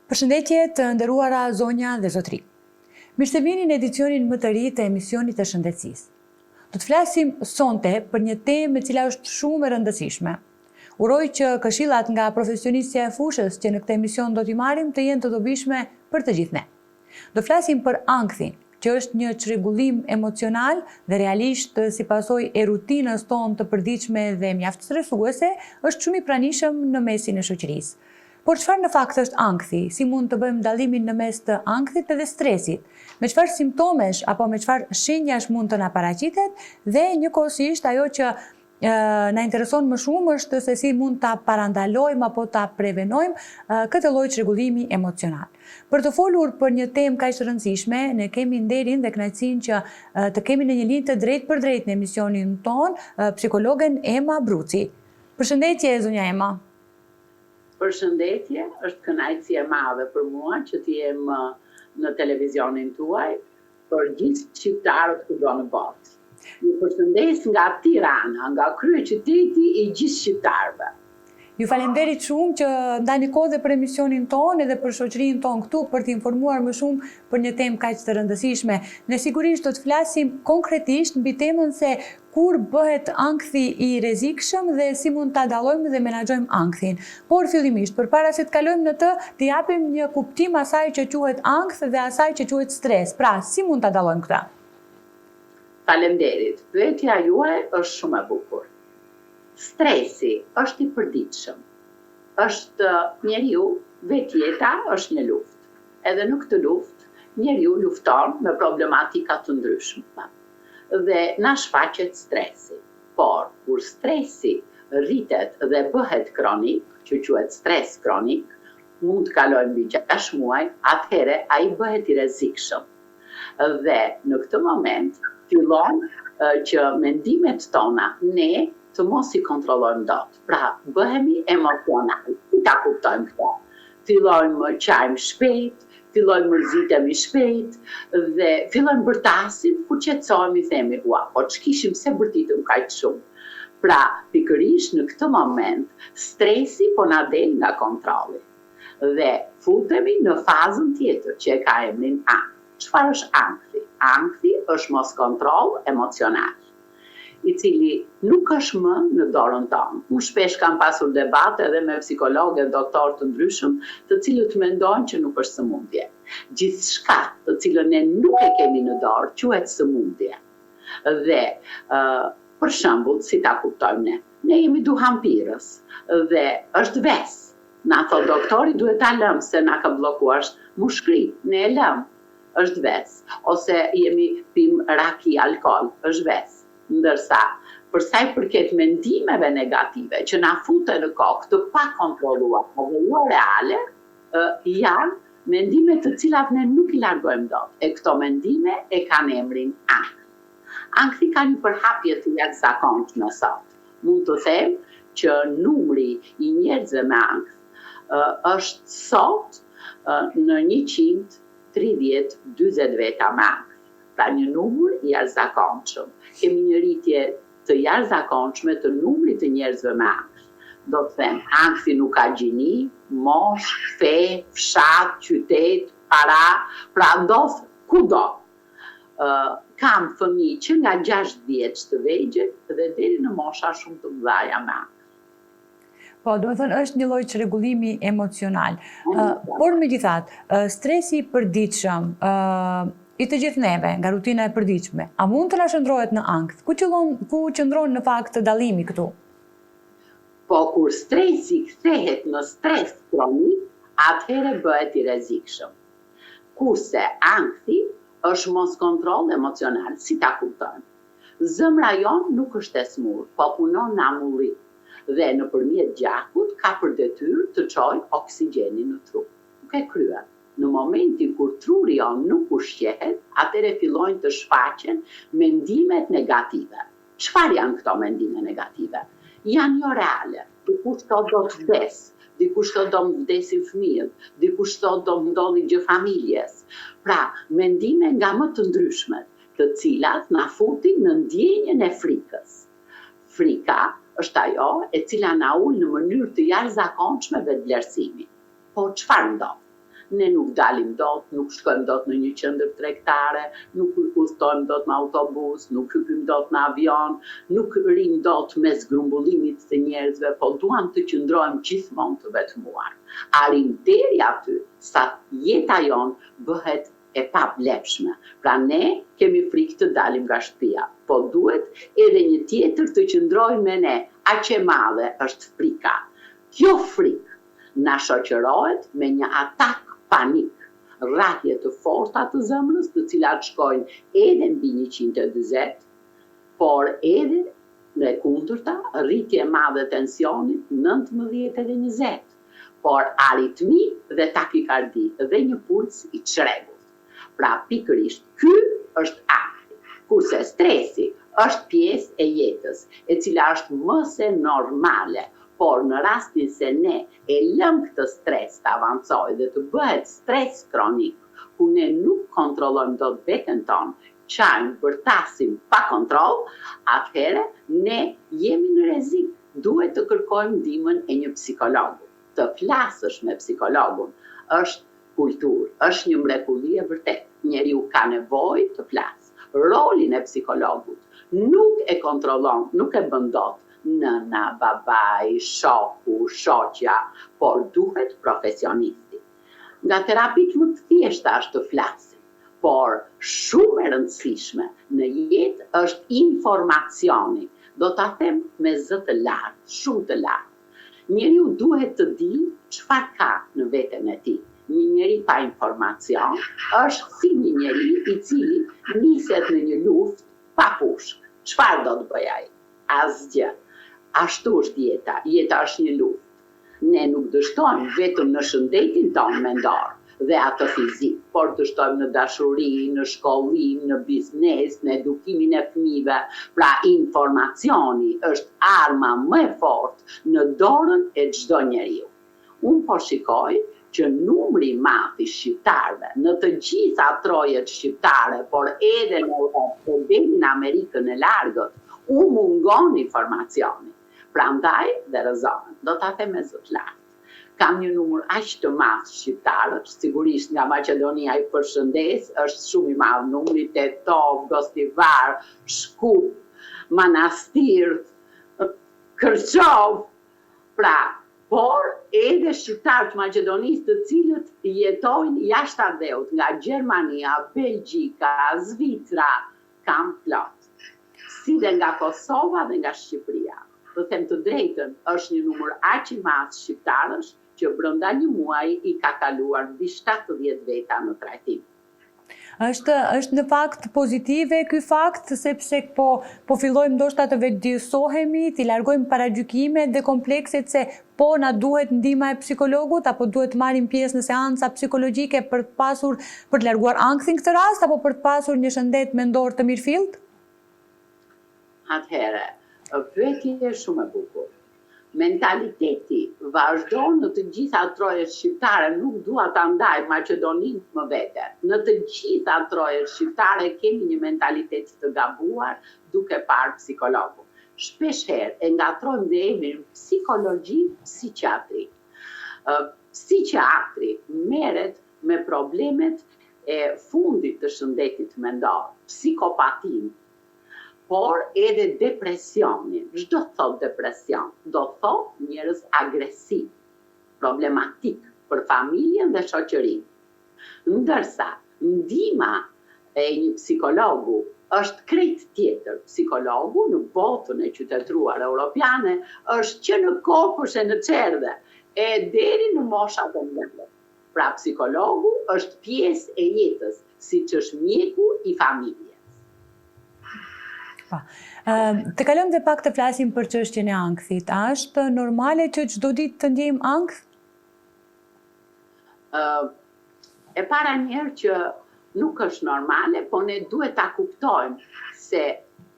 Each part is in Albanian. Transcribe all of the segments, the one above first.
Përshëndetje të nderuara zonja dhe zotërinj. Mirë se vini në edicionin më të ri të emisionit të shëndetësisë. Do të flasim sonte për një temë e cila është shumë e rëndësishme. Uroj që këshillat nga profesionistja e fushës që në këtë emision do t'i marrim të jenë të dobishme për të gjithë ne. Do flasim për ankthin, që është një çrregullim emocional dhe realisht si pasojë e rutinës tonë të përditshme dhe mjaft stresuese, është shumë i pranishëm në mesin e shoqërisë. Por çfarë në fakt është ankthi? Si mund të bëjmë dallimin në mes të ankthit dhe stresit? Me çfarë simptomesh apo me çfarë shenjash mund të na paraqitet dhe njëkohësisht ajo që na intereson më shumë është se si mund ta parandalojmë apo ta prevenojmë këtë lloj çrregullimi emocional. Për të folur për një temë kaq të rëndësishme, ne kemi nderin dhe kënaqësinë që të kemi në një linjë të drejtpërdrejtë në emisionin tonë psikologen Ema Bruci. Përshëndetje zonja Ema. Përshëndetje, është kënaqësi e madhe për mua që të jem në televizionin tuaj. Për gjithë shqiptarët kudo në botë. Ju përshëndes nga Tirana, nga kryeqyteti i gjithë shqiptarëve. Ju faleminderit shumë që ndani kohë dhe për emisionin tonë edhe për shoqërinë tonë këtu për të informuar më shumë për një temë kaq të rëndësishme. Ne sigurisht do të flasim konkretisht mbi temën se Kur bëhet ankthi i rrezikshëm dhe si mund ta dallojmë dhe menaxhojmë ankthin. Por fillimisht, përpara se të kalojmë në të, t'i japim një kuptim asaj që quhet ankth dhe asaj që quhet stres. Pra, si mund ta dallojmë këtë? Faleminderit. Pyetja juaj është shumë e bukur. Stresi është i përditshëm. Është njeriu, vetë jeta është një luftë. Edhe në këtë luftë, njeriu lufton me problematika të ndryshme. dhe na shfaqet stresi. Por, kur stresi rritet dhe bëhet kronik, që quhet stres kronik, mund të kalojë mbi 6 muaj, atëherë ai bëhet i rrezikshëm. Dhe në këtë moment fillon që mendimet tona ne të mos i kontrollojmë dot. Pra, bëhemi emocional. Si ta kuptojmë këtë? Fillojmë qajmë shpejt, fillojmë mërzitemi shpejt dhe fillojmë bërtasim, kur qetësohemi themi, ua, po ç'kishim pse bërtitëm kaq shumë. Pra, pikërisht në këtë moment, stresi po na del nga kontrolli. Dhe futemi në fazën tjetër që e ka emrin ankth. Çfarë është ankthi? Ankthi është moskontroll emocional. i cili nuk është më në dorën tonë. Unë shpesh kam pasur debate edhe me psikologë e doktorë të ndryshëm, të cilët mendojnë që nuk është sëmundje. Gjithçka të cilën ne nuk e kemi në dorë quhet sëmundje. Dhe për shembull, si ta kuptojmë ne? Ne jemi duhanpirës dhe është ves. Na thotë doktori duhet ta lëmë se na ka bllokuar mushkëritë, ne e lëmë. është ves, ose jemi pim raki alkool, është ves. Ndërsa, për sa i përket mendimeve negative që na futen në kokë të pakontrolluara dhe jo reale, janë mendime të cilat ne nuk i largojmë dot, e këto mendime e kanë emrin ankth. Ankthi ka një përhapje të jashtëzakonshme sot. Mund të them që numri i njerëzve me ankth është sot në 100 30, 40 veta me ankth. Pra një numër i jashtëzakonshëm. Kemi një rritje të jashtëzakonshme të numrit të njerëzve me ankth. Do të them, ankthi nuk ka gjini, moshë, fe, fshat, qytet, para, pra ndodh kudo. Kam fëmijë që nga 6 vjeç të vegjël dhe deri në mosha shumë të mëdha me ankth. Po, domethënë është një lloj çrregullimi emocional. Por megjithatë, stresi i përditshëm i të gjithë neve, nga rutina e përditshme, a mund të na shndërrohet në ankth? Ku qëllon, ku qëndron në fakt dallimi këtu? Po kur stresi kthehet në stres kronik, atëherë bëhet i rrezikshëm. Kurse ankthi është moskontroll emocional, si ta kuptojmë? Zemra jonë nuk është e smurë, po punon në amulli dhe nëpërmjet gjakut ka për detyrë të çojë oksigjenin në tru. Nuk e kryen. Në momentin kur truri jonë nuk ushqehet, atëherë fillojnë të shfaqen mendimet negative. Çfarë janë këto mendime negative? Janë jo reale. Dikush thotë do të vdes, dikush thotë do më vdesin fëmijët, dikush thotë do më ndodhi gjë familjes. Pra, mendime nga më të ndryshmet, të cilat na futin në ndjenjën e frikës. Frika është ajo e cila na ul në mënyrë të jashtëzakonshme vetëvlerësimin. Po çfarë ndodh? Ne nuk dalim dot, nuk shkojmë dot në një qendër tregtare, nuk udhëtojmë dot me autobus, nuk hypim dot në avion, nuk rrimë dot mes grumbullimit të njerëzve, po duam të qëndrojmë gjithmonë të vetmuar. Arrijmë deri aty sa jeta jonë bëhet e pavlefshme. Pra ne kemi frikë të dalim nga shtëpia, po duhet edhe një tjetër të qëndrojë me ne, aq e madhe është frika. Kjo frikë na shoqërohet me një atak panik, rrahje të forta të zemrës të cilat shkojnë edhe mbi 140, por edhe në e kundërta, rritje e madhe e tensionit 19 edhe 20, por aritmi dhe takikardi dhe një puls i çrregullt. Pra pikërisht ky është ankthi. Kurse stresi është pjesë e jetës, e cila është më se normale, por në rastin se ne e lëmë këtë stres të avancojë dhe të bëhet stres kronik, ku ne nuk kontrollojmë dot veten tonë, qajmë, bërtasim pa kontroll, atëherë ne jemi në rrezik, duhet të kërkojmë ndihmën e një psikologu. Të flasësh me psikologun është kulturë, është një mrekulli e vërtetë. Njeriu ka nevojë të flasë. Rolin e psikologut nuk e kontrollon, nuk e bën dot nëna, babai, shoku, shoqja, por duhet profesionisti. Nga terapitë më të thjeshta është të flasim, por shumë e rëndësishme në jetë është informacioni. Do ta them me zë të lartë, shumë të lartë. Njeriu duhet të dijë çfarë ka në veten e tij. Një njeri pa informacion është si një njeri i cili niset në një luftë pa pushkë. Çfarë do të bëjë ai? Asgjë. Ashtu është jeta. Jeta është një luftë. Ne nuk dështojmë vetëm në shëndetin tonë mendor dhe atë fizik, por dështojmë në dashuri, në shkollim, në biznes, në edukimin e fëmijëve. Pra informacioni është arma më e fortë në dorën e çdo njeriu. Unë po shikoj që numri i madh i shqiptarëve në të gjitha trojet shqiptare, por edhe në Europë dhe deri në Amerikën e largët, u mungon informacioni. Prandaj dhe rrëzohen. Do ta them me zë të lartë. Kam një numër aq të madh shqiptarësh, sigurisht nga Maqedonia i përshëndes, është shumë i madh numri, Tetovë, Gostivar, Shkup, Manastir, Kërçovë, pra, por edhe shqiptarë të Maqedonisë të cilët jetojnë jashtë atdheut, nga Gjermania, Belgjika, Zvicra, kam plot. Si dhe nga Kosova dhe nga Shqipëria. Të them të drejtën, është një numër aq i madh shqiptarësh që brenda një muaji i ka kaluar mbi 70 veta në trajtim. Është është në fakt pozitive ky fakt sepse po po fillojmë ndoshta të vetëdijësohemi, t'i largojmë paragjykimet dhe komplekset se po na duhet ndihma e psikologut apo duhet të marrim pjesë në seanca psikologjike për të pasur për të larguar ankthin këtë rast apo për të pasur një shëndet mendor të mirëfilltë? Atëherë, pyetje shumë e bukur. Mentaliteti vazhdon në të gjitha trojet shqiptare, nuk dua ta ndaj Maqedoninë më vete. Në të gjitha trojet shqiptare kemi një mentalitet të gabuar duke parë psikologun. Shpesh herë e ngatërrojmë dhe emrin psikologji psikiatri. Psikiatri merret me problemet e fundit të shëndetit mendor, psikopatinë, por edhe depresionin. Ç'do të thotë depresion? Do të thotë njerëz agresiv, problematik për familjen dhe shoqërinë. Ndërsa ndihma e një psikologu është krejt tjetër. Psikologu në botën e qytetëruar europiane është që në kopësht e në çerdhe, e deri në moshat e mëdha. Pra psikologu është pjesë e jetës, siç është mjeku i familjes. Po. Të kalojmë dhe pak të flasim për çështjen e ankthit. A është normale që çdo ditë të ndjejmë ankth? E para njëherë që nuk është normale, po ne duhet ta kuptojmë se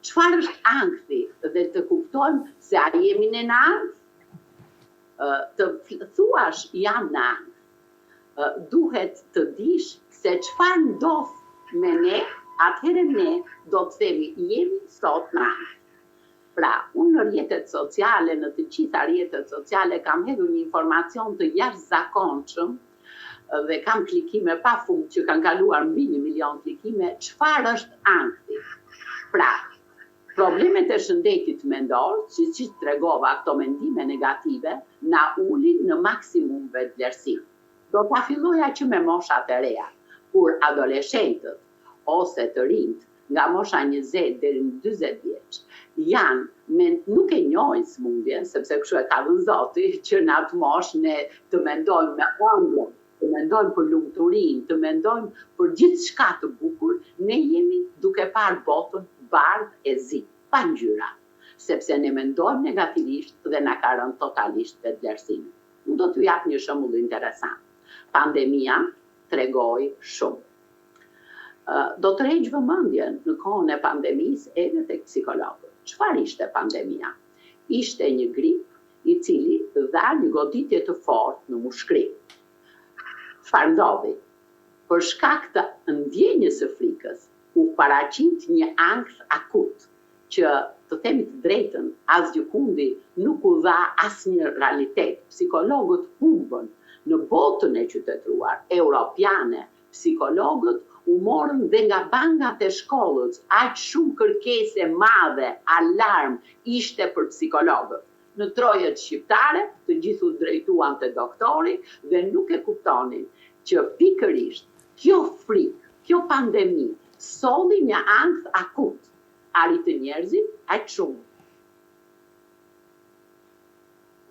çfarë është ankthi dhe të kuptojmë se a jemi ne në ankth? Të thuash jam në ankth, duhet të dish se çfarë ndodh me ne, atëherë ne do të themi jemi sot në ankth. Pra, unë në rrjetet sociale, në të gjitha rrjetet sociale kam hedhur një informacion të jashtëzakonshëm. Dhe kam klikime pa fund që kanë kaluar mbi 1 milion klikime, çfarë është ankthi? Pra, problemet e shëndetit mendor, siç i tregova këto mendime negative, na ulin në maksimum vetëvlerësim. Do ta filloja që me moshat e reja, kur adoleshentët ose të rinjtë nga mosha 20 deri në 40 vjeç janë me nuk e njohin sëmundjen, sepse kështu e ka dhënë Zoti, që në atë moshë ne të mendojmë me ëndrra, të mendojmë për lumturinë, të mendojmë për gjithçka të bukur, ne jemi duke parë botën bardh e zi, pa ngjyra, sepse ne mendojmë negativisht dhe na ka rënë totalisht vetëvlerësimi. Unë do t'ju jap një shembull interesant. Pandemia tregoi shumë. Do të tërheq vëmendjen në kohën e pandemisë edhe tek psikologët. Çfarë ishte pandemia? Ishte një grip i cili dha një goditje të fortë në mushkri. Çfarë ndodhi? Për shkak të ndjenjës së frikës, u paraqit një ankth akut, që të themi të drejtën, asgjëkundi nuk u dha asnjë realitet. Psikologët humbën në botën e qytetëruar, europiane, psikologët u morën dhe nga bangat e shkollës, aq shumë kërkesë e madhe, alarm ishte për psikologët. Në trojet shqiptare, të gjithë u drejtuan te doktori dhe nuk e kuptonin që pikërisht kjo frikë, kjo pandemi solli një ankth akut. Arritën njerëzit aq shumë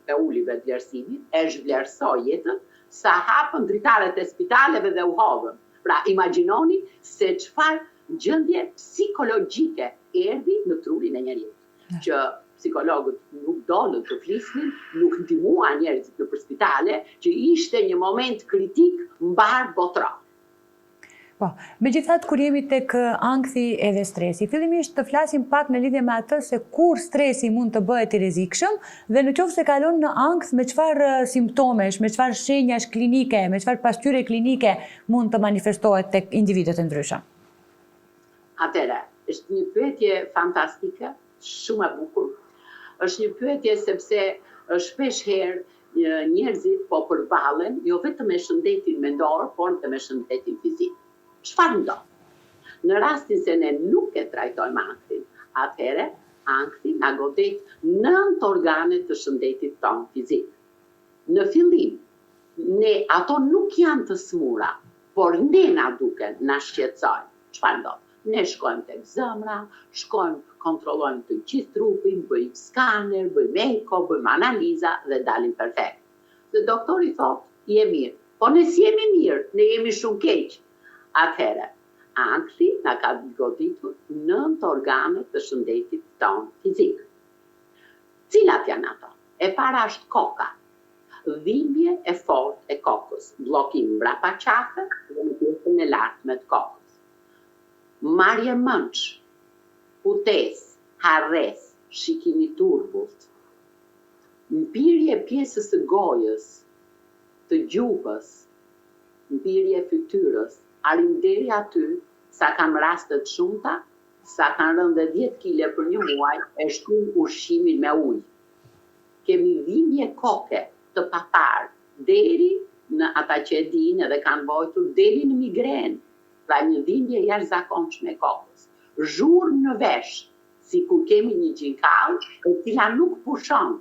e uli vetëvlerësimin, e zhvlerësoi jetën, sa hapën dritaret e spitaleve dhe u hodhën. Pra, imagjinoni se çfarë gjendje psikologjike erdhi në trurin e njeriut. Që psikologët nuk dolën të flisnin, nuk ndihmuan njerëzit nëpër spitale, që ishte një moment kritik mbarëbotëror. Po, megjithatë kur jemi tek ankthi edhe stresi, fillimisht të flasim pak në lidhje me atë se kur stresi mund të bëhet i rrezikshëm dhe në qoftë se kalon në ankth me çfarë simptomesh, me çfarë shenjash klinike, me çfarë pasqyre klinike mund të manifestohet tek individët e ndryshëm. Atëherë, është një pyetje fantastike, shumë e bukur. Është një pyetje sepse shpesh herë njerëzit po përballen jo vetëm me shëndetin mendor, por dhe me shëndetin fizik. Çfarë ndodh? Në rastin se ne nuk e trajtojmë ankthin, atëherë ankthi na godet nëntë organe të shëndetit tonë fizik. Në fillim, ne ato nuk janë të smura, por ne na duken, na shqetësojnë. Çfarë ndodh? Ne shkojmë tek zemra, shkojmë, kontrollojmë të gjithë trupin, bëjmë skaner, bëjmë eko, bëjmë analiza dhe dalim perfekt. Dhe doktori thotë, je mirë. Po ne s'jemi mirë, ne jemi shumë keq. Atëherë, ankthi na ka goditur nëntë organe të shëndetit tonë fizik. Cilat janë ato? E para është koka. Dhimbje e fortë e kokës, bllokim mbrapa qafe dhe në pjesën e lartme të kokës. Marrje mendsh, kutesë, harresë, shikim i turbullt. Mpirje e pjesës së gojës, të gjuhës, mpirje e fytyrës, arrin deri aty sa kam raste të shumta sa kanë rënë dhe 10 kile për një muaj e shtyjnë ushqimin me ujë. Kemi dhimbje koke të paparë, deri në ata që e dinë edhe kanë vojtur deri në migrenë, pra një dhimbje e jashtëzakonshme e kokës. Zhurmë në vesh, sikur kemi një gjinkallë e cila nuk pushon,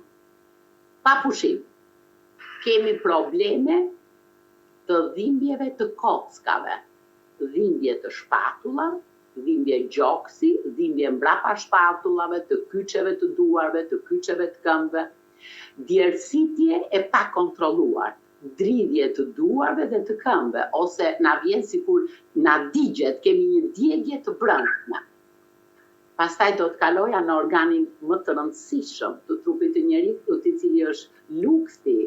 pa pushim. Kemi probleme të dhimbjeve të kockave, dhimbje të shpatullave, dhimbje gjoksi, dhimbje mbrapa shpatullave, të kyçeve të duarve, të kyçeve të këmbëve, djersitje e pakontrolluar, dridhje të duarve dhe të këmbëve, ose na vjen sikur na digjet, kemi një djegie të brendshme. Pastaj do të kaloja në organin më të rëndësishëm të trupit të njeriut, i cili është lukthi,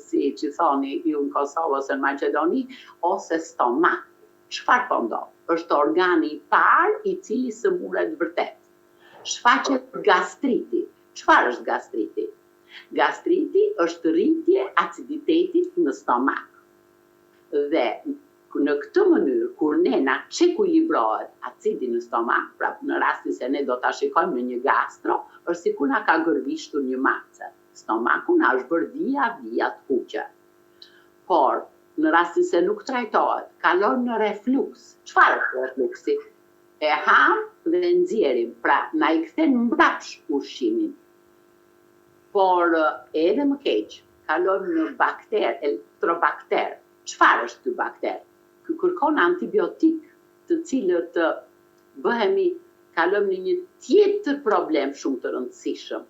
siç i thoni ju në Kosovë ose në Maqedoni, ose stomaku. Çfarë po ndodh? Është organi i parë i cili sëmuret vërtet. Shfaqet gastriti. Çfarë është gastriti? Gastriti është rritje aciditetit në stomak. Dhe në këtë mënyrë, kur ne na çekuilibrohet acidi në stomak, pra në rastin se ne do ta shikojmë në një gastro, është sikur na ka gërvishtur një mace. Stomaku na është bërë vija vija të kuqe. Por, Në rastin se nuk trajtohet, kalojmë në refluks. Çfarë është refluksi? E hamë dhe e nxjerrim, pra na i kthen mbrapsht ushqimin. Por edhe më keq, kalojmë në bakter, elektrobakter. Çfarë është ky bakter? Ky kërkon antibiotik, të cilët bëhemi, kalojmë në një tjetër problem shumë të rëndësishëm.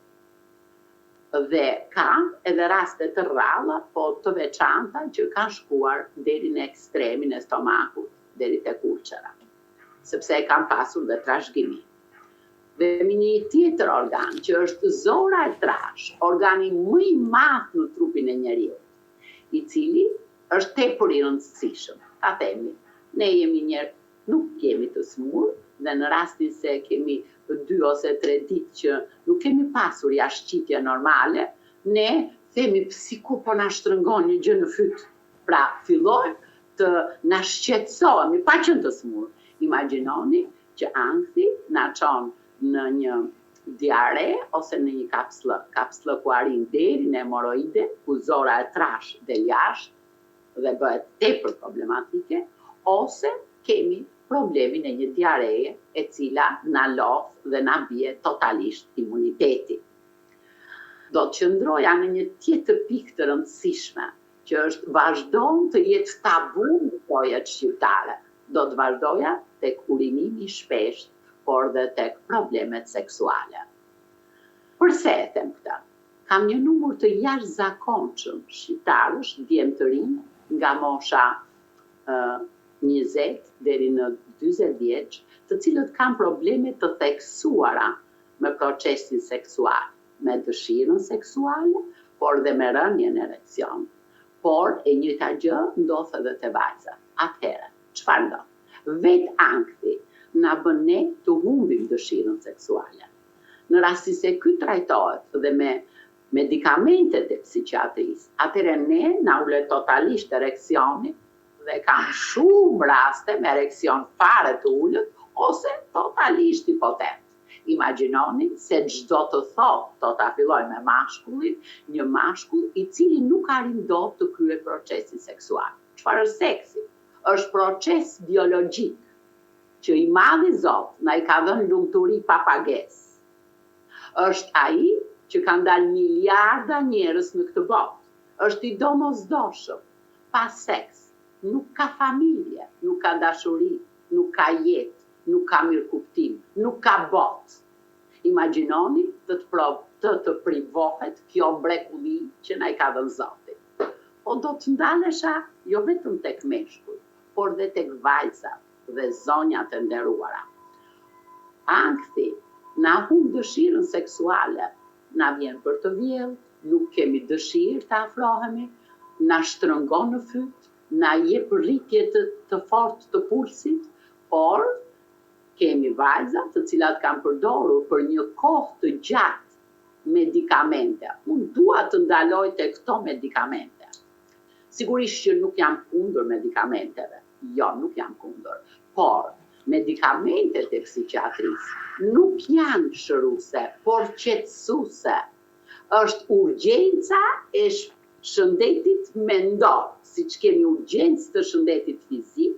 Dhe ka edhe raste të rralla, po të veçanta që kanë shkuar deri në ekstremin e stomakut, deri tek ulçera, sepse e kanë pasur dhe trashëgimi. Dhe në një tjetër organ, që është zora e trashë, organi më i madh në trupin e njeriut, i cili është tepër i rëndësishëm. Ta themi, ne jemi njerëz, nuk jemi të sëmurë dhe në rastin se kemi dy ose tre ditë që nuk kemi pasur jashtëqitje normale, ne themi sikur po na shtrëngon një gjë në fyt. Pra, fillojmë të na shqetësohemi pa qenë të sëmurë. Imagjinoni që ankthi na çon në një diare ose në një kapsllëk. Kapsllëku arrin deri në hemorroide, ku zora e trashë del jashtë dhe bëhet tepër problematike, ose kemi problemin e një diareje e cila na lodh dhe na bie totalisht imuniteti. Do të qëndroja në një tjetër pikë të rëndësishme, që është vazhdon të jetë tabu në trojet shqiptare. Do të vazhdoja tek urinimi i shpeshtë, por dhe tek problemet seksuale. Përse e them këtë? Kam një numur të jashtëzakonshëm shqiptarësh, djem të rinj, nga mosha 20 deri në 40 vjeç, të cilët kanë probleme të theksuara me procesin seksual, me dëshirën seksuale, por dhe me rënien e ereksionit. Por e njëjta gjë ndodh edhe te vajzat. Atëherë, çfarë ndodh? Vetë ankthi na bën ne të humbim dëshirën seksuale. Në rastin se ky trajtohet dhe me medikamentet e psikiatrisë, atëherë ne na ulet totalisht ereksioni dhe kam shumë raste me ereksion fare të ulët ose totalisht impotent. Imagjinoni se ç'do të thotë, do ta filloj me mashkullin, një mashkull i cili nuk arrin dot të kryejë procesin seksual. Çfarë është seksi? Është proces biologjik që i madhi Zot na i ka dhënë lumturi pa pagesë. Është ai që kanë dalë miliarda njerëz në këtë botë. Është i domosdoshëm. Pa seks nuk ka familje, nuk ka dashuri, nuk ka jetë, nuk ka mirëkuptim, nuk ka botë. Imagjinoni të të të të privohet kjo mrekulli që na i ka dhënë Zoti. Po do të ndalesha jo vetëm tek meshkujt, por dhe tek vajzat dhe zonjat e nderuara. Ankthi na humb dëshirën seksuale, na vjen për të vjellë, nuk kemi dëshirë të afrohemi, na shtrëngon në fyt, na jep rritje të të fortë të pulsit, por kemi vajza të cilat kanë përdorur për një kohë të gjatë medikamente. Unë dua të ndaloj te këto medikamente. Sigurisht që nuk jam kundër medikamenteve. Jo, nuk jam kundër. Por medikamentet e psikiatrisë nuk janë shëruese, por qetësuese. Është urgjenca e shëndetit mendor, siç kemi urgjencë të shëndetit fizik,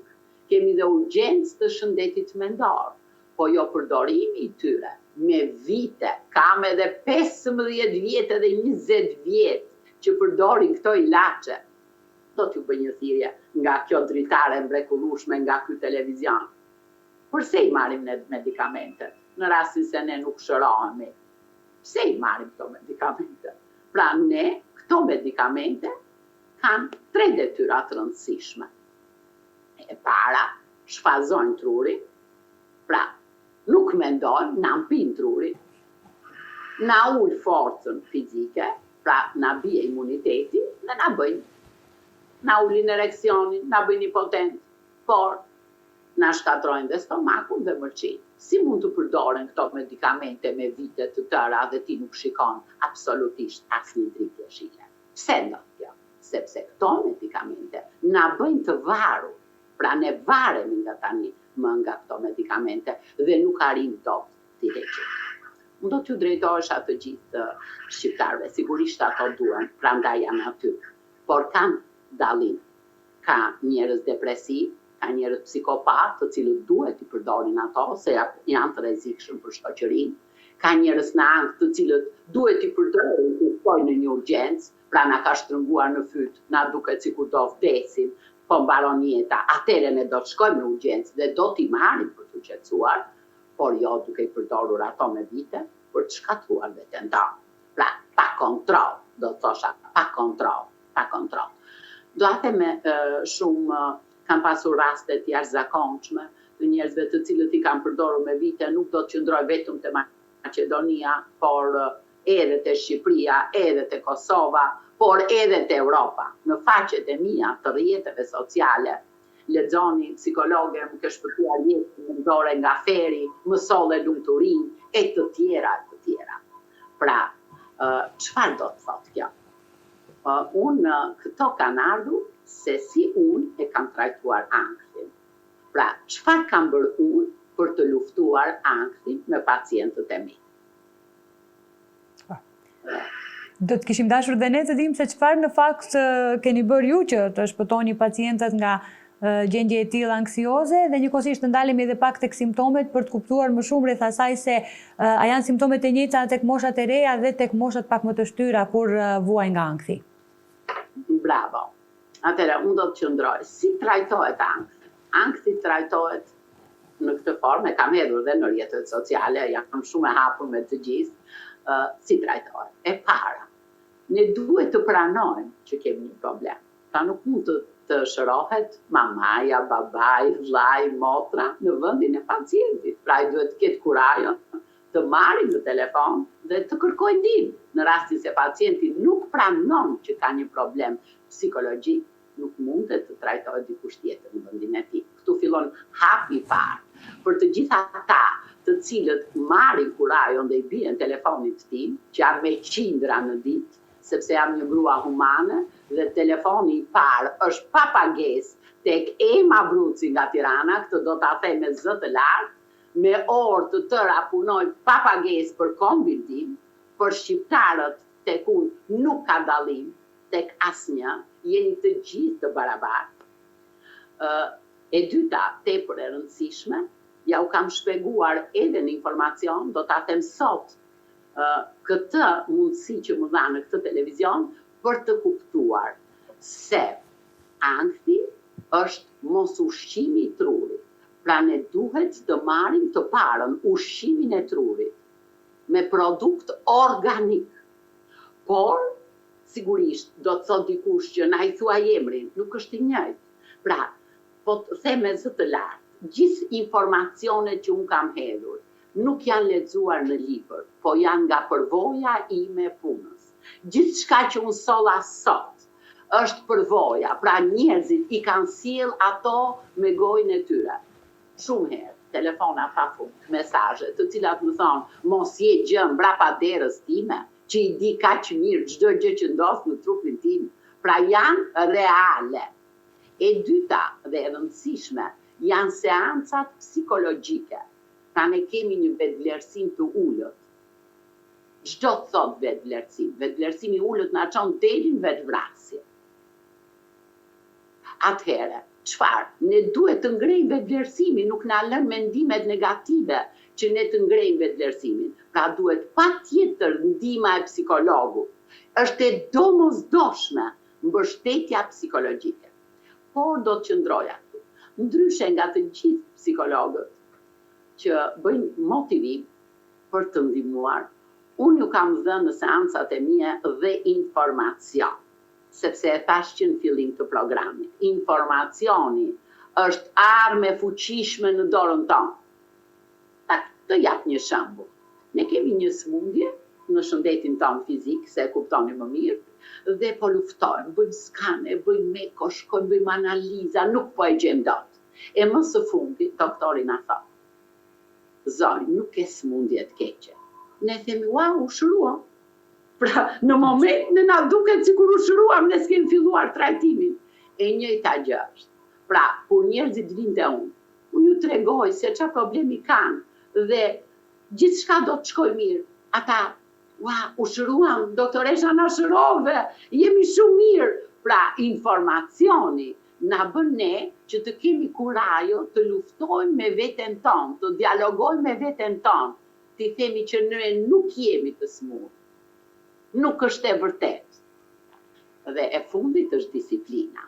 kemi dhe urgjencë të shëndetit mendor, po jo përdorimi i tyre me vite, kam edhe 15 vjet edhe 20 vjet që përdorin këto ilaçe. Do t'ju bëj një thirrje nga kjo dritare e mrekullueshme nga ky televizion. Përse i marrim ne medikamentet në rastin se ne nuk shërohemi? Pse i marrim këto medikamente? Pra ne këto medikamente kanë tre detyra të rëndësishme. E para, shfazojnë trurin, pra nuk mendojmë, na mpin trurin, na ul forcën fizike, pra na bie imuniteti dhe na bëjnë na ulin ereksionin, na bëjnë impotent, por na shkatërrojnë dhe stomakun dhe mëlçinë. Si mund të përdoren këto medikamente me vite të tëra dhe ti nuk shikon absolutisht asnjë dritë jeshile? Pse ndodh kjo? Sepse këto medikamente na bëjnë të varur, pra ne varemi nga tani më nga këto medikamente dhe nuk arrijmë dot t'i heqim. Unë do t'ju drejtohesha të gjithë shqiptarëve, sigurisht ato duhen, prandaj janë aty, por kanë dallim. Ka njerëz depresivë, ka njerëz psikopatë të cilët duhet t'i përdorin ato se janë të rrezikshëm për shoqërinë. Ka njerëz në ankth të cilët duhet t'i përdorin kur shkojnë në një urgjencë, pra na ka shtrënguar në fyt, na duket sikur do vdesim, po mbaron jeta, atëherë ne do të shkojmë në urgjencë dhe do t'i marrim për t'u qetësuar, por jo duke i përdorur ato me vite për të shkatërruar veten tonë. Pra, pa kontroll, do të thosha, pa kontroll, pa kontroll. Do ta them me shumë kam pasur raste të jashtëzakonshme të njerëzve të cilët i kanë përdorur me vite, nuk do të qëndroj vetëm te Maqedonia, por edhe te Shqipëria, edhe te Kosova, por edhe te Europa. Në faqet e mia të rrjeteve sociale, lexoni, psikologe, më ke shpëtuar jetën, më nxore nga ferri, më solle lumturinë, e të tjera, e të tjera. Pra, çfarë do të thotë kjo? Unë këto kanë ardhur se si unë e kam trajtuar ankthin. Pra, çfarë kam bërë unë për të luftuar ankthin me pacientët e mi? Po. Do të kishim dashur dhe ne të dimë se çfarë në fakt keni bërë ju që të shpëtoni pacientët nga gjendje e tillë anksioze dhe njëkohësisht të ndalemi edhe pak tek simptomet për të kuptuar më shumë rreth asaj se a janë simptomet e njëjta tek moshat e reja dhe tek moshat pak më të shtyra kur vuajnë nga ankthi. Bravo. Atëherë unë do të qëndroj. Si trajtohet ankthi? Ankthi trajtohet në këtë formë, e kam hedhur dhe në rrjetet sociale, jam shumë e hapur me të gjithë, si trajtohet. E para, ne duhet të pranojmë që kemi një problem. Pra nuk mund të të shërohet mamaja, babai, vllai, motra në vendin e pacientit. Pra ai duhet të ketë kurajon të marri në telefon dhe të kërkojë ndihmë. Në rastin se pacienti nuk pranon që ka një problem psikologjik, nuk mundet të trajtohet dikush tjetër në vendin e tij. Këtu fillon hapi i parë. Për të gjithë ata të cilët marrin kurajon dhe i bien telefonit tim, që janë me qindra në ditë, sepse jam një grua humane dhe telefoni i parë është pa pagesë tek Ema Bruci nga Tirana, këtë do ta them me zë të lartë, me orë të tëra punoj pa pagesë për kombin tim, për shqiptarët tek unë nuk ka dallim tek asnjë, jeni të gjithë të barabartë. Ë e dyta tepër e rëndësishme, ja u kam shpeguar edhe në informacion, do ta them sot ë këtë mundësi që më dha në këtë televizion për të kuptuar se ankthi është mosushqimi i trurit. Pra ne duhet të marrim të parën ushqimin e trurit me produkt organik. Por, sigurisht, do të thotë dikush që na i thuaj emrin, nuk është i njëjtë. Pra, po të them me zë të lartë, gjithë informacionet që unë kam hedhur, nuk janë lexuar në libër, po janë nga përvoja ime e punës. Gjithçka që unë solla sot, është përvoja, pra njerëzit i kanë sjellë ato me gojën e tyre. Shumë herë, telefona pa fund, mesazhe, të cilat më thonë, mos je gjë mbrapa derës time, që i di kaq mirë çdo gjë që ndodh në trupin tim. Pra janë reale. E dyta dhe e rëndësishme janë seancat psikologjike. Pra ne kemi një vetëvlerësim të ulët. Ç'do të thotë vetëvlerësim? Vetëvlerësimi i ulët na çon deri në vetëvrasje. Atëherë, çfarë? Ne duhet të ngrejmë vetëvlerësimin, nuk na lënë mendimet negative që ne të ngrejmë vetëvlerësimin. Pra duhet patjetër ndihma e psikologut. Është e domosdoshme mbështetja psikologjike. Por do të qëndroja këtu. Ndryshe nga të gjithë psikologët që bëjnë motivim, për të ndihmuar, unë ju kam dhënë në seancat e mia dhe informacion, sepse e thashë që në fillim të programit, informacioni është armë e fuqishme në dorën tonë. Ta të jap një shembull. Ne kemi një sëmundje në shëndetin tonë fizik, se e kuptoni më mirë, dhe po luftojmë, bëjmë skane, bëjmë eko, shkojmë, bëjmë analiza, nuk po e gjejmë dot. E më së fundi, doktori na thotë, Zonjë, nuk ke sëmundje të keqe. Ne themi, ua, u shëruam. Pra, në moment ne na duket sikur u shëruam, ne s'kemi filluar trajtimin. E njëjta gjë është. Pra, kur njerëzit vijnë te unë, unë ju tregoj se ça problemi kanë dhe gjithçka do të shkojë mirë. Ata, ua, u shëruam, doktoresha na shërove, jemi shumë mirë. Pra, informacioni. na bën ne që të kemi kurajo të luftojmë me veten tonë, të dialogojmë me veten tonë, t'i themi që ne nuk jemi të sëmurë. Nuk është e vërtetë. Dhe e fundit është disiplina.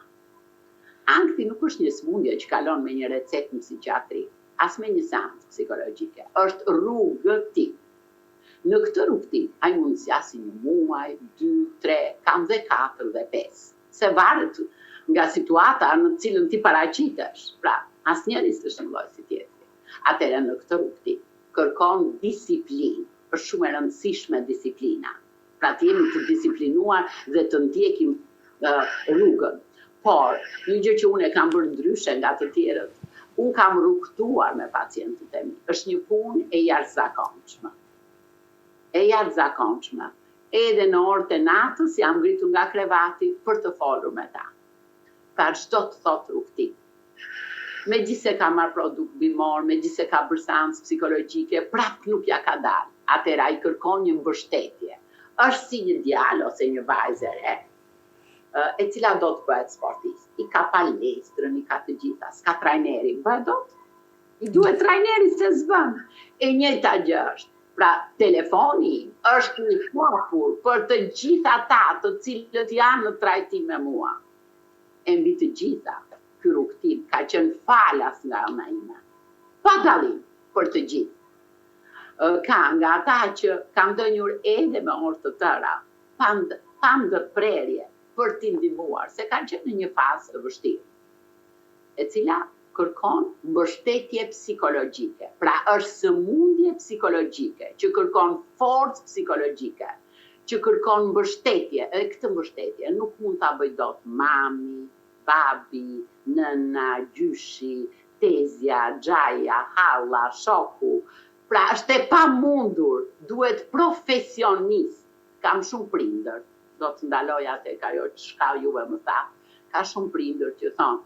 Ankthi nuk është një sëmundje që kalon me një recetë në psikiatri, as me një seancë psikologjike. Është rrugëtim. Në këtë rrugëtim, ai mund të zgjasë një muaj, dy, tre, kam dhe katër dhe pesë. Se varet nga situata në të cilën ti paraqitesh. Pra, asnjëri s'është njëlloj si tjetri. Atëherë në këtë rrugëtim, kërkon disiplinë. Është shumë e rëndësishme disiplina. Pra të jemi të disiplinuar dhe të ndjekim rrugën. Por, një gjë që unë e kam bërë ndryshe nga të tjerët, unë kam rrugëtuar me pacientët e mi. Është një punë e jashtëzakonshme. E jashtëzakonshme. Edhe në orët e natës jam ngritur nga krevati për të folur me ta. Pra ç'do të thotë rrugëtim. Megjithëse ka marrë produkt bimor, megjithëse ka bërë seancë psikologjike, prapë nuk ia ka dalë. Atëherë ai kërkon një mbështetje. Është si një djalë ose një vajzë e re, e cila do të bëhet sportist. I ka palestrën, i ka të gjitha, s'ka trajnerin, bëhet dot? I duhet trajneri se s'bën. E njëjta gjë është. Pra, telefoni është i hapur për të gjithë ata të cilët janë në trajtim me mua. E mbi të gjitha, ky rrugëtim ka qenë falas nga ana ime. Pa dallim, për të gjithë. Ka nga ata që kam ndenjur edhe me orë të tëra, pa pa ndërprerje, për t'i ndihmuar, se kanë qenë në një fazë të vështirë, e cila kërkon mbështetje psikologjike. Pra është sëmundje psikologjike, që kërkon forcë psikologjike, që kërkon mbështetje, edhe këtë mbështetje nuk mund ta bëjë dot mami, babi, nëna, gjyshi, tezja, xhaja, halla, shoku. Pra është e pamundur, duhet profesionist. Kam shumë prindër, do të ndaloja tek ajo çka juve më thatë, ka shumë prindër që thonë,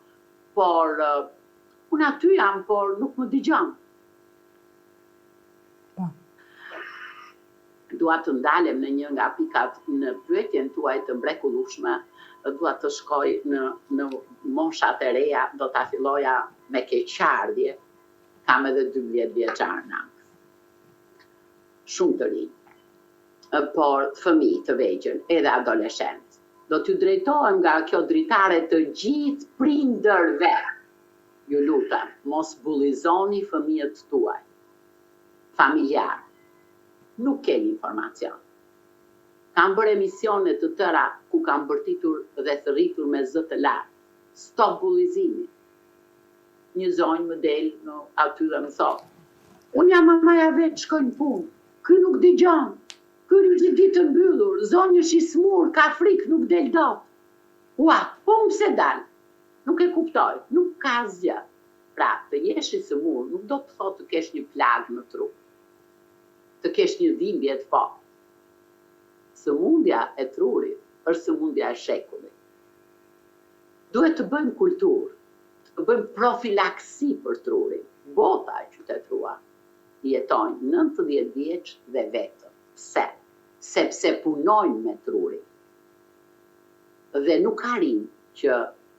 por unë aty jam, por nuk më dëgjon. Po. Dua të ndalem në një nga pikat në pyetjen tuaj të mrekullueshme, dua të shkoj në në moshat e reja, do ta filloja me keqardhje, kam edhe 12 vjeçar në ankth. Shumë të rinj, por fëmijë të vegjël, edhe adoleshentë. Do t'ju drejtohem nga kjo dritare të gjithë prindërve. Ju lutem, mos bullizoni fëmijët tuaj. Familjarë. Nuk keni informacion. Kam bërë emisione të tëra ku kam bërtitur dhe thërritur me zë të lartë, Stop bullizimit! Një zonjë më del në aty dhe më thotë, Unë jam mamaja vetë shkoj në punë, ky nuk dëgjon, ky rri gjithë ditën mbyllur, zonjë është i sëmurë, ka frikë, nuk del dot. Ua, po unë pse dal? Nuk e kuptoj, nuk ka asgjë. Pra, të jesh i sëmurë nuk do të thotë të kesh një plagë në trup. Të kesh një dhimbje të fortë. Sëmundja e trurit është sëmundja e shekullit. Duhet të bëjmë kulturë, të bëjmë profilaksi për trurin. Bota e qytetëruar jetojnë 90 vjeç dhe vetëm. Pse? Sepse punojnë me trurin. Dhe nuk arrijnë që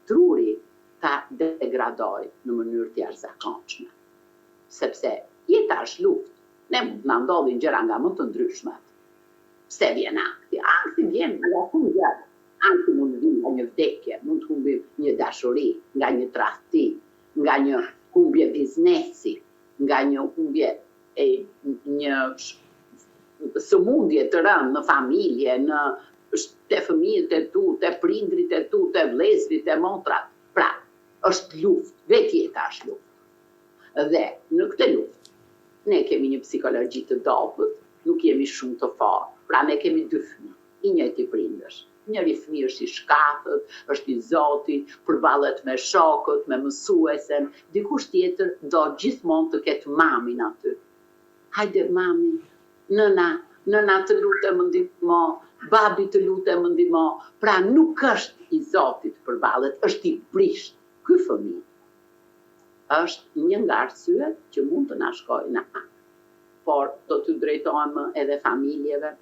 truri ta degradojë në mënyrë të jashtëzakonshme. Sepse jeta është luftë. Ne mund të na ndodhin gjëra nga më të ndryshmet. Pse vjen ankthi? Ankthi vjen nga shumë gjëra. Ankthi mund të vijë nga një vdekje, mund të humbim një dashuri, nga një tradhti, nga një humbje biznesi, nga një humbje e një sëmundje të rëndë në familje, në te fëmijët e tu, te prindërit e tu, te vëllezërit, te motrat. Pra, është luftë, vetë jeta është luftë. Dhe në këtë luftë, ne kemi një psikologji të dobët, nuk jemi shumë të fortë. Pra ne kemi dy fëmijë, i njëjti prindësh. Njëri fëmijë është i shkathët, është i zoti, përballet me shokët, me mësuesen, dikush tjetër do gjithmonë të ketë mamin aty. Hajde mami, nëna, nëna të lutem më ndihmo, babi të lutem më ndihmo. Pra nuk është i zoti të përballet, është i brishtë. Ky fëmijë është një nga arsyet që mund të na shkojë në ankth. Por do t'ju drejtohem edhe familjeve,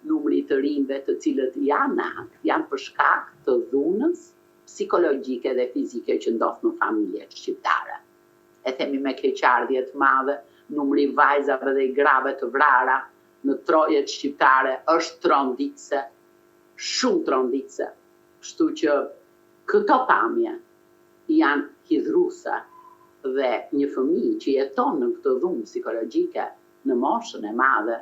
numri i të rinjve të cilët janë në ankth, janë për shkak të dhunës. psikologjike dhe fizike që ndodh në familjet shqiptare. E themi me keqardhje të madhe, numri i vajzave dhe i grave të vrara në trojet shqiptare është tronditëse, shumë tronditëse. Kështu që këto pamje janë hidhruese dhe një fëmijë që jeton në këtë dhunë psikologjike në moshën e madhe,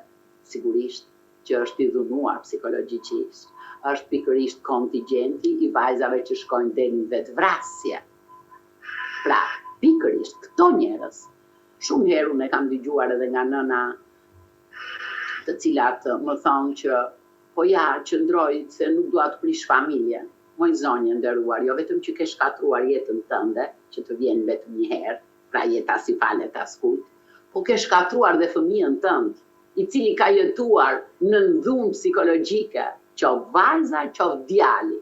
sigurisht që është i dhunuar psikologjikisht, është pikërisht kontingjenti i vajzave që shkojnë deri në vetëvrasje. Pra, pikërisht këto njerëz, shumë herë unë e kam dëgjuar edhe nga nëna të cilat më thonë që po ja, qëndroj se nuk dua të prish familjen. Moj zonjë e nderuar, jo vetëm që ke shkatërruar jetën tënde, që të vjen vetëm një herë, pra jeta s'i falet askujt, po ke shkatërruar dhe fëmijën tënd, i cili ka jetuar nën dhunë psikologjike, qoftë vajza, qoftë djali,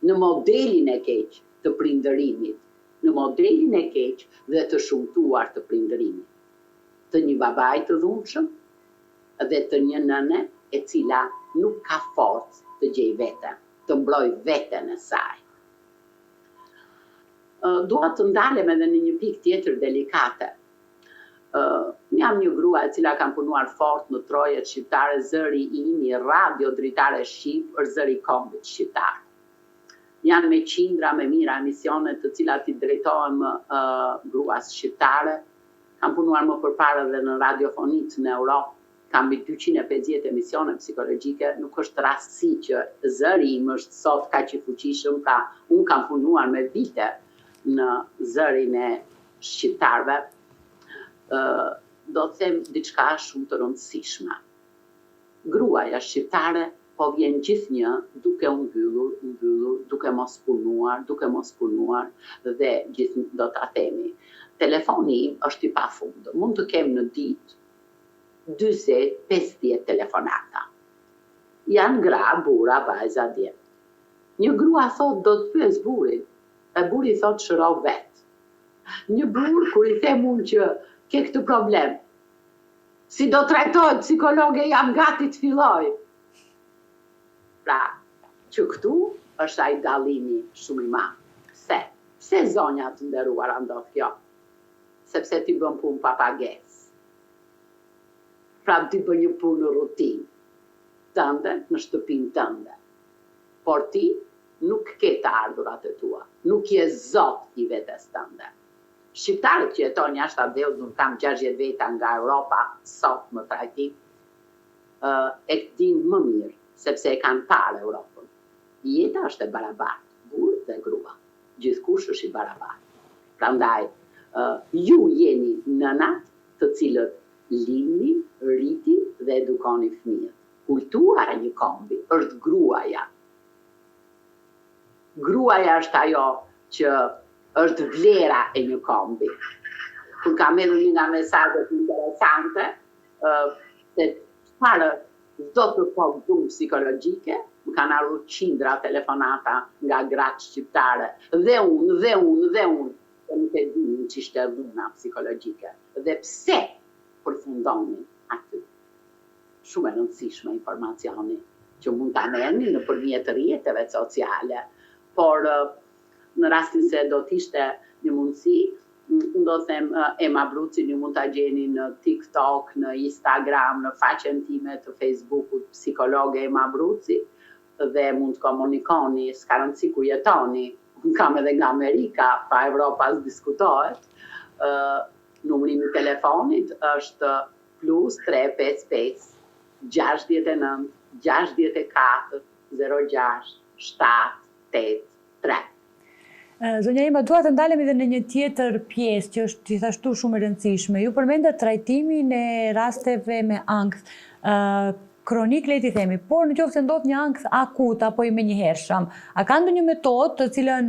në modelin e keq të prindërimit, në modelin e keq dhe të shëmtuar të prindërimit, të një babai të dhunshëm dhe të një nëne e cila nuk ka forcë të gjejë veten, të mbrojë veten e saj. Dua të ndalem edhe në një pikë tjetër delikate. Unë jam një grua e cila kam punuar fort në trojet shqiptare, zëri im i Radio Dritare Shqip është zëri i kombit shqiptar. Janë me qindra, me mijëra emisione të cilat i drejtohem gruas shqiptare. Kam punuar më përpara edhe në radiofonitë në Europë. Kam mbi 250 emisione psikologjike, nuk është rastësi që zëri im është sot kaq i fuqishëm, pra unë kam punuar me vite në zërin e shqiptarëve. Do të them diçka shumë të rëndësishme. Gruaja shqiptare po vjen gjithnjë duke u mbyllur, mbyllur, duke mos punuar, duke mos punuar dhe gjithnjë do ta themi. Telefoni im është i pafund. Mund të kem në ditë 40, 50 telefonata. Janë gra, burra, vajza, djem. Një grua thotë do të pyes burrin, e burri thotë shëro vetë. Një burrë kur i them unë që ke këtë problem, si do trajtohet psikologe, jam gati të filloj. Pra, që këtu është ai dallimi shumë i madh. Pse? Pse zonja të nderuara ndodh kjo? Sepse ti bën punë pa pagesë. Pra ti bën një punë rutinë tënde në shtëpinë tënde. Por ti nuk ke të ardhurat e tua, nuk je zot i vetes tënde. Shqiptarët që jetojnë jashtë atdheut, unë kam 60 veta nga Europa sot në trajtim, e dinë më mirë, sepse e kanë parë Europën. Jeta është e barabartë, burrë dhe grua. Gjithkush është i barabartë. Prandaj, ju jeni nënat të cilët lindni, rritni dhe edukoni fëmijët. Kultura e një kombi është gruaja. Gruaja është ajo që është vlera e një kombi. Kur kam hedhur një nga mesazhet interesante, se çfarë do të thotë dhunë psikologjike, më kanë ardhur qindra telefonata nga gratë shqiptare, dhe unë, dhe unë, dhe unë, se nuk e dinin ç'ishte dhuna psikologjike dhe pse përfundonin aty. Shumë e rëndësishme informacioni që mund ta merrni nëpërmjet rrjeteve sociale, por në rastin se do të ishte një mundësi, unë do them Ema Brucin ju mund ta gjeni në TikTok, në Instagram, në faqen time të Facebookut psikologe Ema Bruci dhe mund të komunikoni, s'ka rëndësi ku jetoni, unë kam edhe nga Amerika, pa Evropa s'diskutohet. Numri im i telefonit është plus 355 69 64 06 7 8 3. Zonja Ema, dua të ndalemi edhe në një tjetër pjesë që është gjithashtu shumë e rëndësishme. Ju përmendët trajtimin e rasteve me ankth kronik le t'i themi, por në qoftë se ndodh një ankth akut apo i menjëhershëm, a ka ndonjë metodë të cilën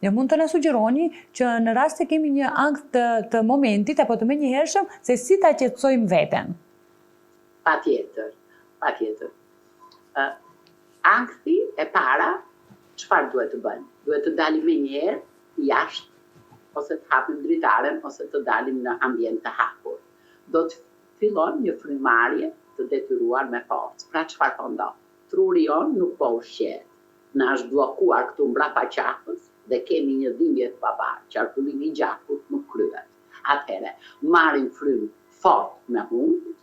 ju mund të na sugjeroni që në rast se kemi një ankth të, të momentit apo të menjëhershëm, se si ta qetësojmë veten? Patjetër, patjetër. Ankthi e para, çfarë duhet të bëjmë? Duhet të dalim menjëherë jashtë ose të hapim dritaren ose të dalim në ambient të hapur. Do të fillojmë një frymëmarrje të detyruar me forcë. Pra çfarë po ndodh? Truri jonë nuk po ushqehet. Na është bllokuar këtu mbrapa qafës dhe kemi një dhimbje të paparë, qarkullimi i gjakut nuk kryhet. Atëherë, marrim frymë fort me hundë,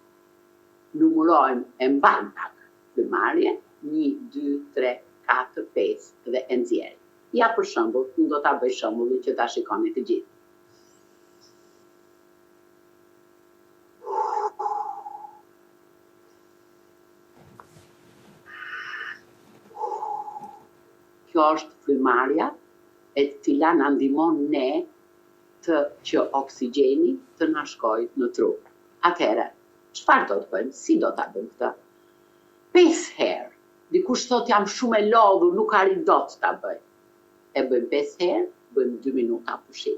numërojmë e mbajmë pak frymëmarrjen, një, dy, tre, katër, pesë dhe e nxjerrim. Ja për shembull, unë do ta bëj shembullin që ta shikoni të gjithë. Kjo është frymarrja e cila na ndihmon ne të që oksigjeni të na shkojë në tru. Atëherë, çfarë do të bëjmë? Si do ta bëjmë këtë? Pesë herë. Dikush thotë jam shumë e lodhur, nuk arrij dot ta bëj. E bëjmë pesë herë, bëjmë dy minuta pushim.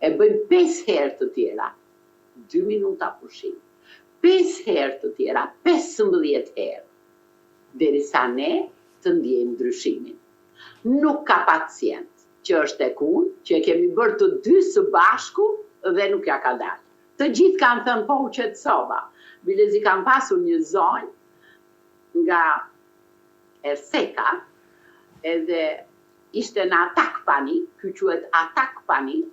E bëjmë pesë herë të tjera, dy minuta pushim. Pesë herë të tjera, 15 herë, derisa ne të ndjejmë ndryshimin. Nuk ka pacient që është tek unë, që e kemi bërë të dy së bashku dhe nuk ja ka dalë. Të gjithë kanë thënë po u qetësova. Bilezi kam pasur një zonjë nga Erseka, edhe ishte në atak panik, ky quhet atak panik,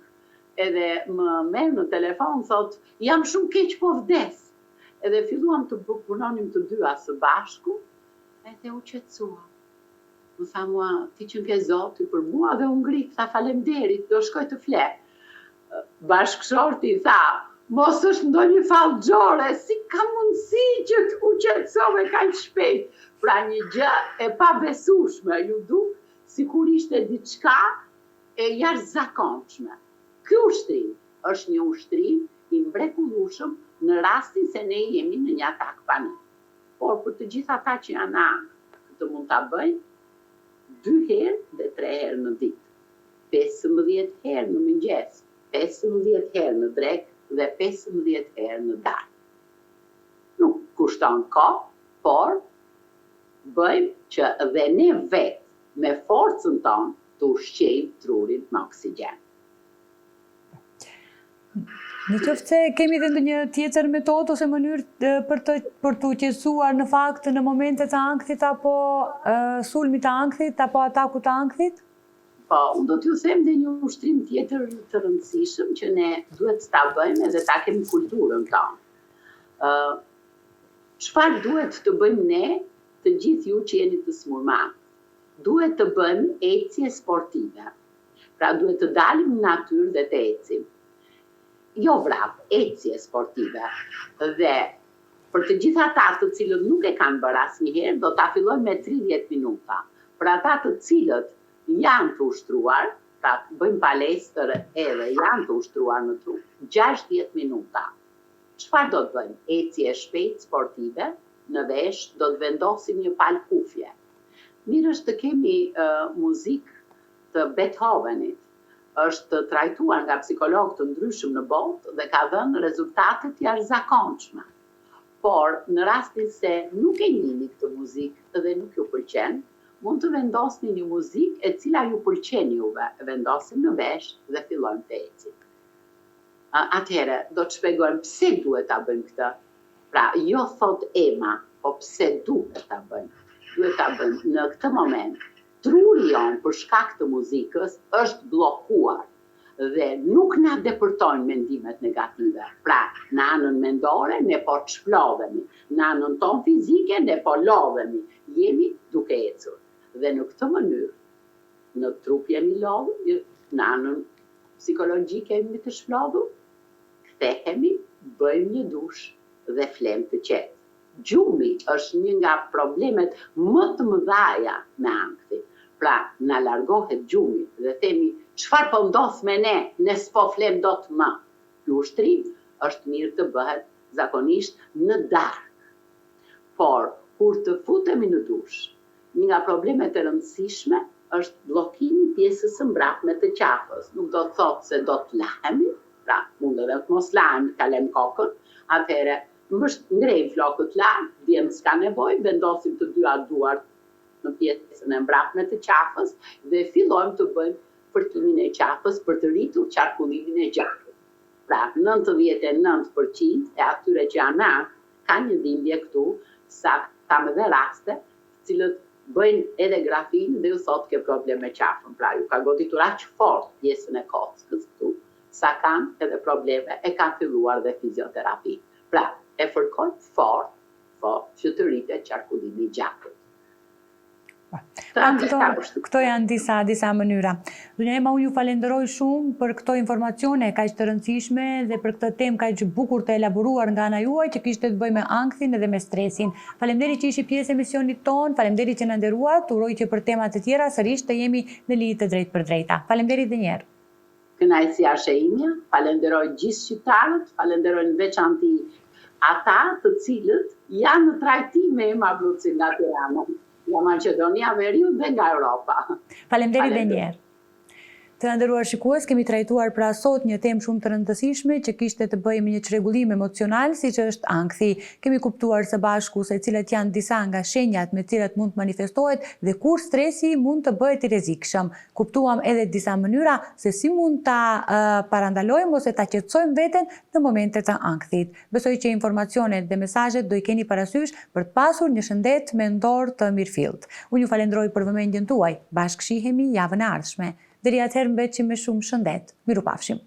edhe më merr në telefon, thotë, jam shumë keq po vdes. Edhe filluam të punonim të dyja së bashku, edhe u qetësua. Më tha mua, ti qenke Zoti për mua dhe u ngrit, tha faleminderit, do shkoj të fle. Bashkëshorti i tha, mos është ndonjë fallxhore, si ka mundësi që u qetësove kaq shpejt? Pra një gjë e pabesueshme, iu duk sikur ishte diçka e jashtëzakonshme. Ky ushtrim është një ushtrim i mrekullueshëm në rastin se ne jemi në një atak panik. Por për të gjithë ata që janë në ankth, këtë mund ta bëjnë dy herë dhe tre herë në ditë. 15 herë në mëngjes, 15 herë në drekë dhe 15 herë në darkë. Nuk kushton kohë, por bëjmë që dhe ne vetë me forcën tonë të ushqejmë trurin me oksigjen. Në qoftë se kemi dhe ndonjë tjetër metodë ose mënyrë për të për t'u qetësuar në fakt në momente të ankthit apo sulmit të ankthit apo atakut të ankthit? Po, unë do t'ju them dhe një ushtrim tjetër të rëndësishëm që ne duhet ta bëjmë edhe ta kemi kulturën tonë. Ë çfarë duhet të bëjmë ne, të gjithë ju që jeni të sëmurë me ankth? Duhet të bëjmë ecje sportive. Pra duhet të dalim në natyrë dhe të ecim. Jo vrap, ecje sportive. Dhe për të gjithë ata të cilët nuk e kanë bërë asnjëherë, do ta fillojmë me 30 minuta. Për ata të cilët janë të ushtruar, pra bëjmë palestër edhe janë të ushtruar në trup, 60 minuta. Çfarë do të bëjmë? Ecje e shpejtë sportive, në vesh do të vendosim një palë kufje. Mirë është të kemi uh, muzikë të Beethovenit. Është trajtuar nga psikologë të ndryshëm në botë dhe ka dhënë rezultate të jashtëzakonshme. Por, në rastin se nuk e njihni këtë muzikë dhe nuk ju pëlqen, mund të vendosni një muzikë e cila ju pëlqen juve, e vendosim në vesh dhe fillojmë të ecim. Atëherë, do të shpjegojmë pse duhet ta bëjmë këtë. Pra, jo thotë Ema, po pse duhet ta bëjmë. Duhet ta bëjmë në këtë moment. Truri jonë për shkak të muzikës është bllokuar dhe nuk na depërtojnë mendimet negative. Pra, në anën mendore ne po çplodhemi, në anën tonë fizike ne po lodhemi, jemi duke ecur. Dhe në këtë mënyrë, në trup jemi lodhur, në anën psikologjike jemi të çplodhur, kthehemi, bëjmë një dush dhe flemë të qetë. Gjumi është një nga problemet më të mëdhaja me ankthin. Pra, na largohet gjumi dhe themi çfarë po ndodh me ne, ne s'po flem dot më. Ky ushtrim është mirë të bëhet zakonisht në darkë. Por, kur të futemi në dush, një nga problemet e rëndësishme është bllokimi i pjesës së mbrapme të qafës. Nuk do të thotë se do të lahemi, pra mund edhe të mos lahemi, ta lëmë kokën, atëherë ngrejmë flokët lart, djemtë s'ka nevojë, vendosim të dyja duart në pjesën e mbrapme të qafës dhe fillojmë të bëjmë fërkimin e qafës për të rritur qarkullimin e gjakut. Pra, 99% e atyre që janë me ankth kanë një dhimbje këtu, sa kam edhe raste, të cilët Bëjnë edhe grafinë dhe ju thotë ke problem me qafën, pra ju ka goditur aq fort pjesën e kockës këtu, sa kanë edhe probleme e kanë filluar dhe fizioterapi. Pra, e fërkojmë fort, fort që të rritet qarkullimi i gjakut. Pra, këto, këto janë disa, disa mënyra. Zonja Ema, unë ju falenderoj shumë për këto informacione kaq të rëndësishme dhe për këtë temë kaq bukur të elaboruar nga ana juaj që kishte të bëjë me ankthin edhe me stresin. Faleminderit që ishit pjesë e emisionit tonë, faleminderit që na nderuat, uroj që për tema të tjera sërish të jemi në linjë të drejtpërdrejta. Faleminderit dhe një herë. Kënaqësia është e imja, falenderoj gjithë shqiptarët, falenderoj në veçanti ata të cilët janë në trajtim me Ema Bluci nga Tirana, nga Maqedonia e Veriut dhe nga Europa. Faleminderit dhe një herë. Të nderuar shikues, kemi trajtuar pra sot një temë shumë të rëndësishme që kishte të bëjë me një çrregullim emocional siç është ankthi. Kemi kuptuar së bashku se cilat janë disa nga shenjat me të cilat mund të manifestohet dhe kur stresi mund të bëhet i rrezikshëm. Kuptuam edhe disa mënyra se si mund ta parandalojmë ose ta qetësojmë veten në momente të ankthit. Besoj që informacionet dhe mesazhet do i keni parasysh për të pasur një shëndet mendor të mirëfilltë. Unë ju falenderoj për vëmendjen tuaj. Bashkë shihemi javën e ardhshme. Deri atëherë mbetshim me shumë shëndet. Mirupafshim.